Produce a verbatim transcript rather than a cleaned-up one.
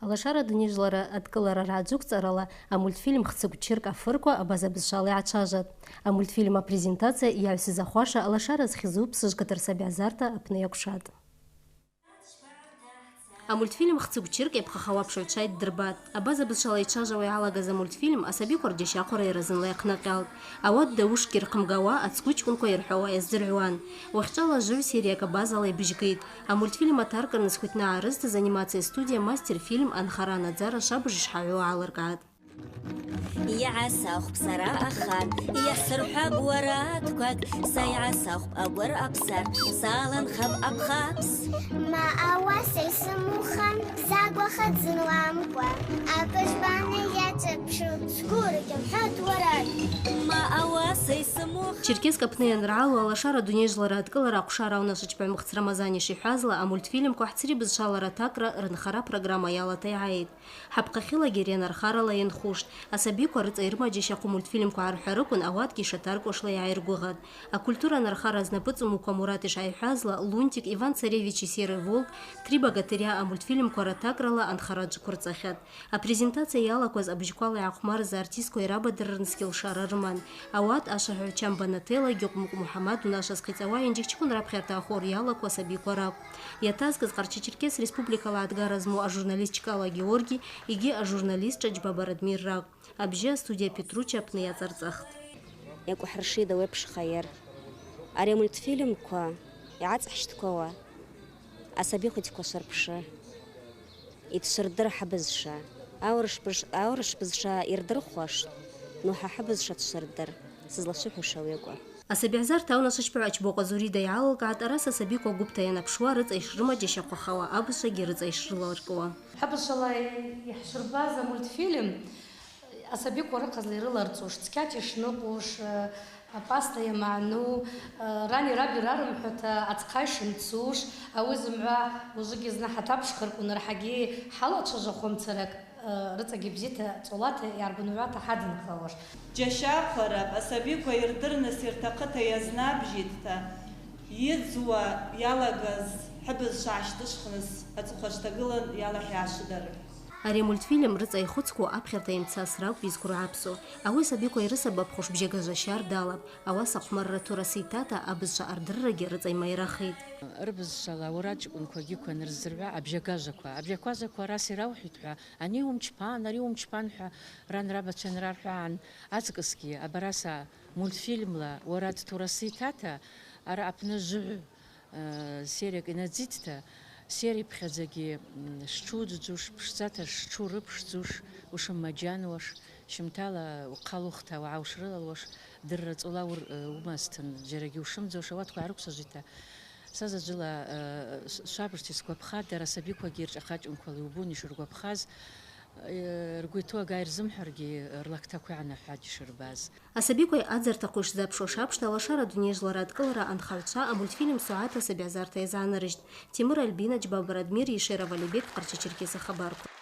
Алашара дунейыжвлара адкӏылара ргӏаджвыквцӏарала амультфильм хцыгв чыркӏ афырква абаза бызшвала йгӏачважватӏ. Амультфильм апрезентация йагӏвсызахуаша алашара зхьзу Псыжвкыт рсабигӏзарта апны йакӏвшатӏ. Амультфильм хцыгв чыркӏ йапхъахауа апшыгӏвчва йддырбатӏ. Абаза бызшвала йчважвауа йгӏалагаз амультфильм асабиква рджьащахъвара йаразынла йахънакъьалтӏ. Ауат даушгьи рхъымгауа, ацгвычкӏвынква йырхӏвауа йаздзыргӏвуан. Уахьчӏвала жвыгӏв сериякӏ абазала йбыжькӏитӏ. Амультфильм атаркӏварныс Квитна Арызта занимация студия Мастер фильм анхара анадзара швабыж йшгӏагӏву гӏалыркӏгӏатӏ. Йгӏасахвпӏ сара ахатӏ, йасырхӏвапӏ уаратквакӏ, са йгӏасахвпӏ агвар апсар, саланхапӏ апхъапс. Ма ауаса йсымухан, закӏ уахъа дзынламкӏва, апыжвбана йацӏапшу, сгвы ргьамхӏватӏ уара. Ма ауаса йсымухан. Черкесск апны йанргӏалу алашара дунейыжвлара адкӏылара ахъвшара аунашвачпагӏв Мыхц Рамазан йшихӏвазла, амультфильмква хӏцри бызшвала ратакӏра рынхара программа йалата йгӏайтӏ. Хӏапхъахьылагьи ари анархарала йынхуштӏ. Асабиква рыцӏа йрымаджьащахъву мультфильмква гӏархӏварыквын ауатгьи йшатаркӏуашла йгӏайыргвыгъатӏ. Акультура анархара знапӏыцӏымуква Мурат йшгӏайхӏвазла, Лунтик, Иван Царевич и Серый волк, Три богатыря амультфильмква ратакӏрала анхара джвыквырцӏахьатӏ. Апрезентация йалакваз абыжьквала йгӏахъвмарыз артистква йрабадырырнысгьи лшара рыман. Ауат ашвахӏвагӏв Чамба Нателла, Гьукъвмукъ Мухӏамад, унашва зхъицӏауа Инджикчкун рапхьарта ахвы йалакву асабиква ракӏвпӏ. Йатазкъыз Къарча-Черкес Республикала адгара зму ажурналист Чкӏала Георгий йгьи ажурналист Чачба Барадмир ракӏвпӏ. Абжьы астудия Петручча апны йацӏарцӏахтӏ. Йакӏвхӏыршитӏ ауи апшхъайара. Ари амультфильмква йгӏацӏхӏщтӏквауа асабихъвицква шварпшы, йдшвырдыр хӏыбызшва. Аурышв бызш-, аурышв бызшва йырдырхуаштӏ, ну хӏа хӏыбызшва дшвырдыр, сызлашвыхӏвуш ауи акӏвпӏ. Асабигӏзарта аунашвачпагӏв Ачбокъва Зурида йгӏалалкӏгӏатӏ араса асабиква гвыпта йанапшуа, рыцӏа йшрымаджьащахъвахауа абызшвагьи рыцӏа йшрыларкӏуа. Хӏыбызшвала йхӏшвырбаз амультфильм асабиква рыхъазла йрыларцуш, цкьачӏа йшныкъвуш, э, опасный йамагӏну, э, рани раби рарымхӏвуата ацхъа йшымцуш, ауи зымгӏва ужвыгьи зны хӏатапшхырквын, рахӏагьи хӏалачважвахуамцаракӏ, э, рыцӏагьи бзита, цӏолата йгӏаргвынгӏвуата хӏадзынхалуаш. Джьащахъварапӏ, асабиква йырдырныс йыртахъыта йазнабжьитӏта, йыдзуа йалагаз хӏыбызшва гӏащтӏышхныс ацӏыхъва штагылан йалахӏ йгӏашвыдара. Ари амультфильм рыцӏа йхвыцкву апхьарта йымцас ракӏвпӏ йызквыргӏапсу. Ауи асабиква йрысабапхуш бжьагажа щар далапӏ. Ауаса хъвмарра Турас йтата абызшва ардыррагьи рыцӏа ймайрахитӏ. Рыбызшвала ауи рачкӏвынквагьи кван рыздзыргӏвуа абжьагажаква. Абжьагажаква араса йраухӏитӏхӏва, ани уымчпан, ари уымчпан хӏва ран рабачва йанрархӏвагӏан, ацкъысгьи абараса мультфильмла Урат Турас йтата араъа апны жвыгӏв Э, сериякӏ йнадзитӏта, серияпхьадзагьи, м, шчудздзуш, пшдзата шчу рыпшдзуш, ушыммаджануаш, щымтала ухъа лухта уагӏа ушрылалуаш, дырра цӏула ур-, э, уымазтын, джьарагьи ушымдзуш, ауатква гӏарыквсажвитӏта, са заджвыла, э, ш-, швабыжта йсгвапхатӏ, дара асабиквагьи ршӏахъачкӏвынквала йубун йшыргвапхаз, э, ргвы йту ага йырзымхӏваргьи, рлактаква йгӏанахӏватӏ йшырбаз. Асабиква йъадзартахъу йшзапшу апшта, Лашара дунейыжвлара адкӏылара анхагӏвчва амультфильм Сугӏат асабигӏзарта йазгӏанарыжьтӏ. Темыр Альбина, Джьба Барадмир, Ешеров Алибек, Къарча-Черкес ахабарква.